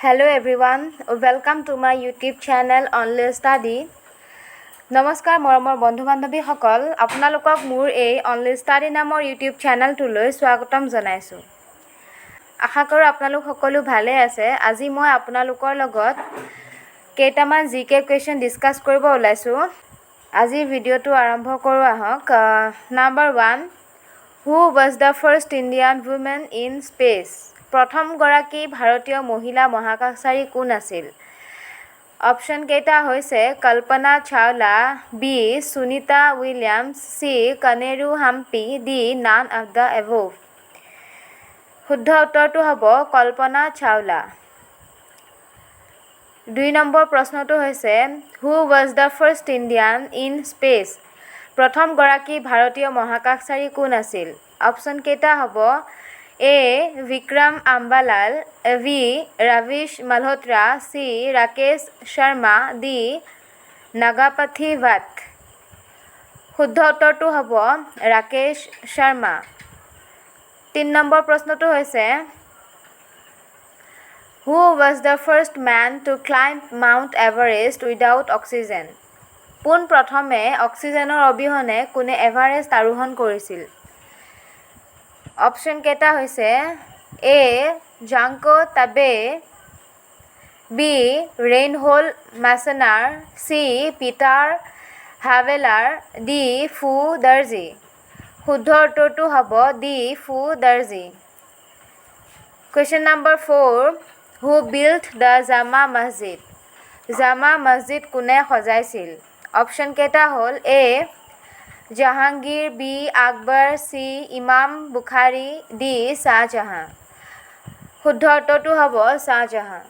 Hello everyone, welcome to my YouTube channel Only Study. নমস্কাৰ মৰমৰ বন্ধু বান্ধৱীসকল, আপোনালোকক মোৰ এই অনলি ষ্টাডি নামৰ ইউটিউব চেনেলটোলৈ স্বাগতম জনাইছোঁ। আশা কৰোঁ আপোনালোক সকলো ভালে আছে। আজি মই আপোনালোকৰ লগত কেইটামান জিকে কুৱেশ্যন ডিছকাছ কৰিব ওলাইছোঁ। আজিৰ ভিডিঅ'টো আৰম্ভ কৰোঁ আহক। Number 1, who was the first Indian woman in space? প্ৰথমগৰাকী ভাৰতীয় মহিলা মহাকাশচাৰী কোন আছিল? অপশ্যন কেইটা হৈছে Kalpana Chawla, B Sunita Williams, C Koneru Humpy, D none of the above. শুদ্ধ উত্তৰটো হ'ব কল্পনা চাওলা। 2 নম্বৰ প্ৰশ্নটো হৈছে, who was the first Indian in space? প্ৰথমগৰাকী ভাৰতীয় মহাকাশচাৰী কোন আছিল? অপশ্যন কেইটা হ'ব A Vikram Ambalal, B Ravish Malhotra, C Rakesh Sharma, D Nagapathi Bhat. শুদ্ধ উত্তৰটো হ'ব ৰাকেশ শৰ্মা। 3 নম্বৰ প্ৰশ্নটো হৈছে, who was the first man to climb Mount Everest without oxygen? পোনপ্ৰথমে অক্সিজেনৰ অবিহনে কোনে এভাৰেষ্ট আৰোহণ কৰিছিল? অপশ্যন কেইটা হৈছে এ জাংকো তাবে, বি ৰেইনহোল্ড মেছনাৰ, চি পিটাৰ হাভেলাৰ, ডি ফু দৰ্জী। শুদ্ধ উত্তৰটো হ'ব ডি ফু দৰ্জী। Question number 4, who built the Jama Masjid? জামা মছজিদ কোনে সজাইছিল? অপশ্যন কেইটা হ'ল এ জাহাংগীৰ, বি আকবৰ, চি ইমাম বুখাৰী, ডি শ্বাহজাহাঁ। শুদ্ধ উত্তৰটো হ'ব শ্বাহজাহাঁ।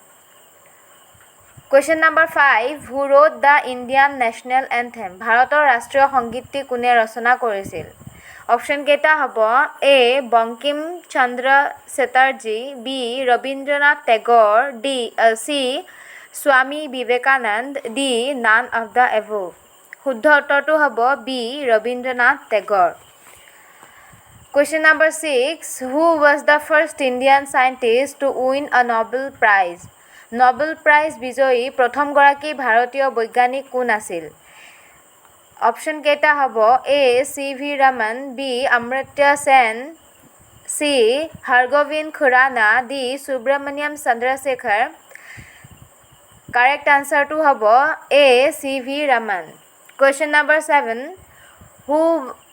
Question number 5, who wrote the Indian national anthem? ভাৰতৰ ৰাষ্ট্ৰীয় সংগীতটি কোনে ৰচনা কৰিছিল? অপশ্যন কেইটা হ'ব এ বংকিম চন্দ্ৰ Chatterjee, B Rabindranath Tagore, D C Swami Vivekananda, D none of the above. শুদ্ধ উত্তৰটো হ'ব B Rabindranath Tagore. Question number 6, who was the first Indian scientist to win a Nobel Prize? Nobel prize বিজয়ী প্ৰথমগৰাকী ভাৰতীয় বৈজ্ঞানিক কোন আছিল? অপশ্যন কেইটা হ'ব A C V Raman, B Amartya Sen, C Hargobind Khorana, D Subrahmanyan Chandrasekhar. Correct আনচাৰটো হ'ব A C V Raman. Question number 7, who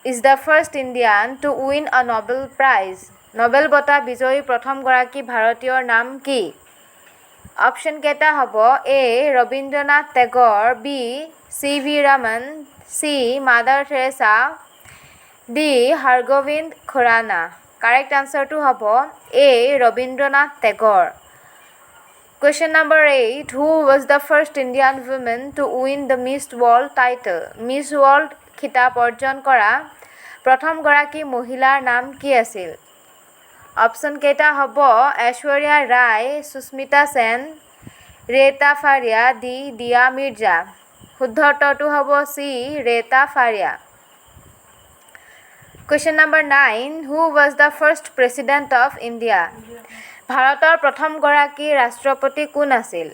is the first Indian to win a Nobel Prize? Nobel বঁটা বিজয়ী প্ৰথমগৰাকী ভাৰতীয়ৰ নাম কি? অপশ্যন কেইটা হ'ব A Rabindranath Tagore, B C V Raman, C Mother Teresa, D Hargobind Khorana. Correct আনচাৰটো হ'ব A Rabindranath Tagore. Question number 8, who was the first Indian woman to win the Miss World title? Miss World খিতাপ অৰ্জন কৰা প্ৰথমগৰাকী মহিলাৰ নাম কি আছিল? অপশ্যন কেইটা হ'ব ঐশ্বৰ্যা ৰায়, সুস্মিতা সেন, ৰেতা ফাৰিয়া, ডি দিয়া মিৰ্জা। শুদ্ধ উত্তৰটো হ'ব C ৰেতা Faria. Question number 9, who was the first President of India? ভাৰতৰ প্ৰথমগৰাকী ৰাষ্ট্ৰপতি কোন আছিল?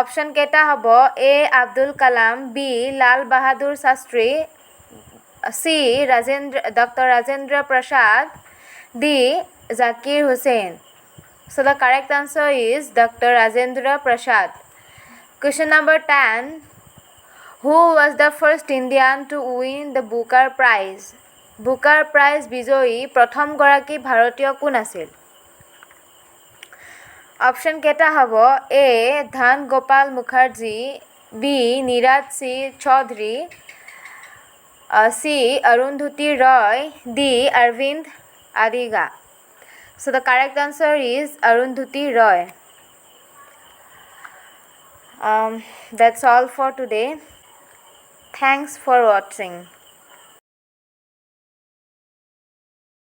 অপশ্যন কেইটা হ'ব A Abdul Kalam, B Lal Bahadur Shastri, C doctor Rajendra Prasad, D Zakir Hussain. So the correct answer is Doctor Rajendra Prasad. Question number 10, who was the first Indian to win the Booker Prize? Booker prize বিজয়ী প্ৰথমগৰাকী ভাৰতীয় কোন আছিল? Option কেইটা হ'ব A Dhan Gopal Mukherjee, B Nirad C Chaudhuri, C Arundhati Roy, D Arvind Adiga. So the correct answer is Arundhati Roy. That's all for today. Thanks for watching.